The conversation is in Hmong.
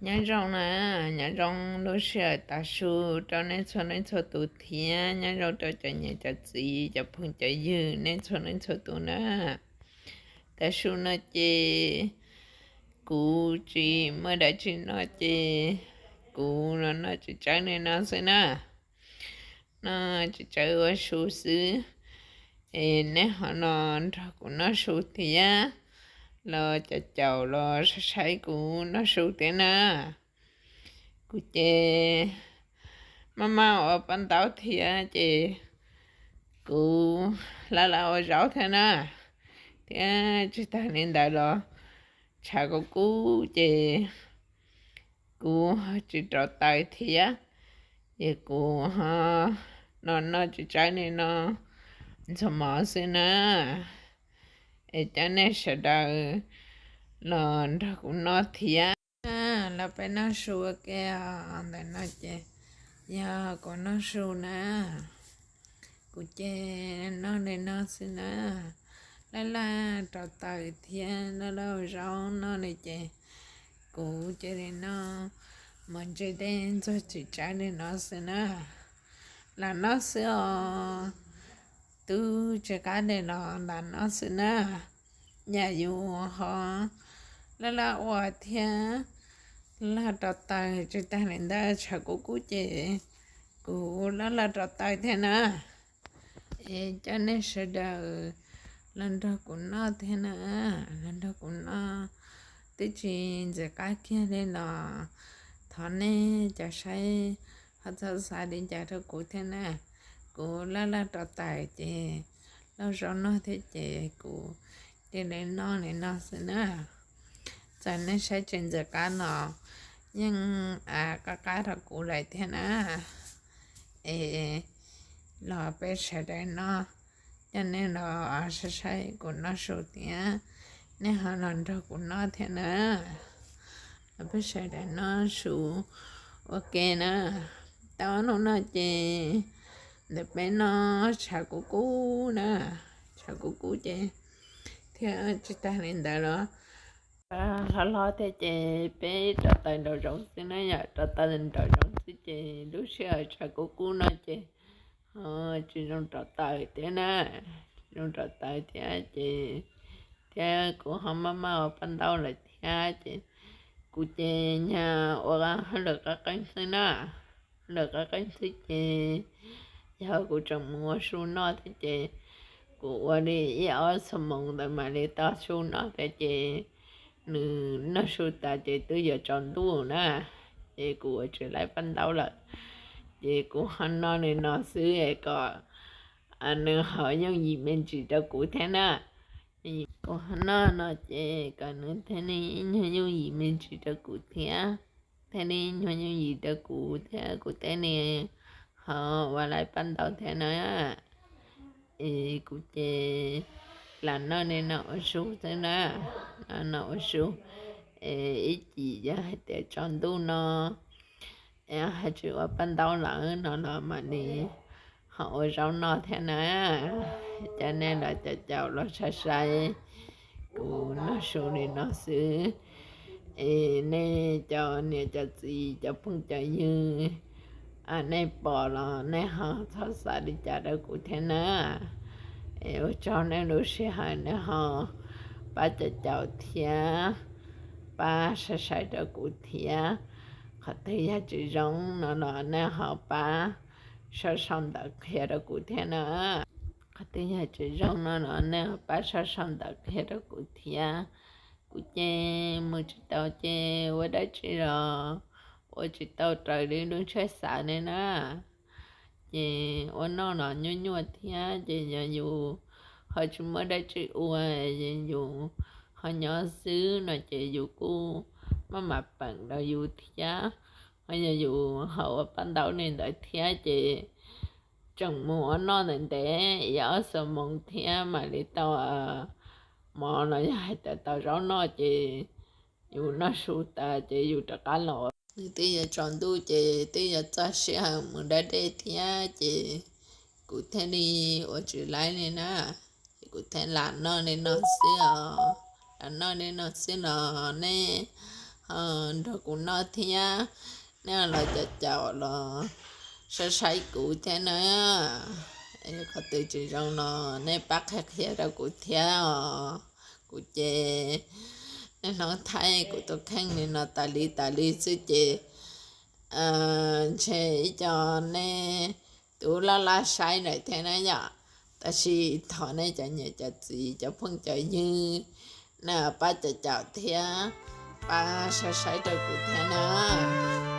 Nyob zoo na, nyob zoo lub sij hawm tav su rau nej txhua leej txhua tus thiab nyob zoo rau cov niam cov txiv cov phooj cov ywg nej txhua leej txhua tus na. Tav su no ces kuv tsis muaj dab tsi noj ces kuv los noj txiv tsawb li no xwb na. Noj txiv tsawb ua su xwb, es nej ho los nrog kuv noj su thiab, los caum caum los saib saib kuv noj su thiab na. Kuv ces maj maj ua paj ntaub thiab ces kuv laj laj ua zaub thiab na, thiab tsis tag li ntawd los tshav kub kub ces kuv ho tsis rauv taws thiab, ces kuv ho los noj txiv tsawb li no ntxuag mov xwb na. Es coj nej sawv daws los nrog kuv noj thiab. Los peb noj su ua ke os. Ntawm no ces yog kuv noj su na, kuv ces noj li no xwb na, laj laj rauv taws thiab laj laj ua zaub noj li ces kuv cia li noj mov ntse dej ntxuag txiv tsawb li no xwb na. Lam noj xwb os, twb tsis qab li los lam noj xwb na. Yam yus ho laj laj ua thiab laj rauv taws, tsis tag li ntawd tshav kub kub ces kuv laj laj rauv taws thiab na. Es coj nej sawv daws los nrog kuv noj thiab na, los nrog kuv noj. Twb tsis ntxim qab kiag li los thov nej cov saib ho txhob xav li cas rau kuv thiab na. Kuv laj laj rauv taws ces laj zaub noj thiab ces kuv cia li noj li no xwb na. Txawm nej saib tsis ntxim qab los yeej qab qab rau kuv lawm thiab na. Es los peb sawv daws noj, coj nej los saib saib kuv noj su thiab, nej ho los nrog kuv noj thiab na. Los peb sawv daws noj su ua ke na. Tau ob hnub no ces ntawm peb no tshav kub kub na, tshav kub kub ces thiab tsis tag li ntawd los hlob hlob thiab ces peb rauv taws nraum zoov xwb na, yog rauv taws nraum zoov xwb ces lub sij hawm tshav kub kub no ces ho tsis zoo rauv taws thiab na, tsis zoo rauv taws thiab ces thiab kuv ho maj maj ua paj ntaub lawm thiab ces kuv ces nyag ua hauj lwm qeeb qeeb xwb na, hauj lwm qeeb qeeb xwb ces yog kuv tseem mus ua su noj thiab ces kuv ua li ib ob xuab moos ntawd mam li tau su noj thiab ces nws noj su tas ces twb yuav tsaus ntuj na, ces kuv ua tsis laib paj ntaub lawm, ces kuv ho noj li no xwb es kom nws ho yooj yim me ntsis rau kuv thiab na. Kuv ho noj no ces kom nws thiaj li ib nyuag yooj yim me ntsis rau kuv thiab, thiaj li ib nyuag yooj yim rau kuv thiab kuv thiaj li ho ua laib paj ntaub thiab na. Es kuv ces lam noj li no ua su xwb na, noj no ua su. Es ib chim yog hais tias tsaus ntuj no es hais tsis ua paj ntaub lawm no los mam li ho ua zaub noj thiab na. Coj nej los caum caum los saib saib kuv noj su li no xwb. Es nej cov niam cov txiv cov phooj cov ywg, nej pom los nej ho txhob xav li cas rau kuv thiab na. Es ua tsaug nej lub sij hawm nej ho pab caum caum thiab pab saib saib rau kuv thiab. Qhov twg yog tsis zoo no los nej ho pab sau sau ntawv qhia rau kuv thiab na. Qhov twg yog tsis zoo no los nej ho pab sau sau ntawv qhia rau kuv thiab. Kuv ces mus tsis tau ces ua dab tsi los ua tsis tau raws li lub siab xav li na. Ces ua noj los nyuaj nyuaj thiab ces yog yus ho tsis muaj dab tsi ua, yus ho nyob xwb no ces yus kuj maj mam peem rau yus thiab. Ho yog yus ho ua paj ntaub li ntawd thiab ces tseem mus ua noj ntev ntev ib ob xuab moos thiab mam li tau mov los yog hais tias tau zaub noj ces yus noj su tas ces yus rov qab los. Nws twb yuav tsaus ntuj ces twb yuav txog sij hawm mus da dej thiab ces kuv thiaj li ua tsis laib li na. Ces kuv thiaj lam noj li no xwb os. Lam noj li no xwb los nej nrog kuv noj thiab. Nej los caum caum los saib saib kuv thiab na. Qhov twg tsis zoo no nej pab qhia qhia rau kuv thiab os. Kuv ces nej hnov Thaib kuv tus kheej li no tas li tas li xwb ces ntshe ib co nej twb laj laj saib lawm thiab na yom. Tab sis thov nej cov niam cov txiv cov phooj cov ywg na pab caum caum thiab pab saib saib rau kuv thiab na.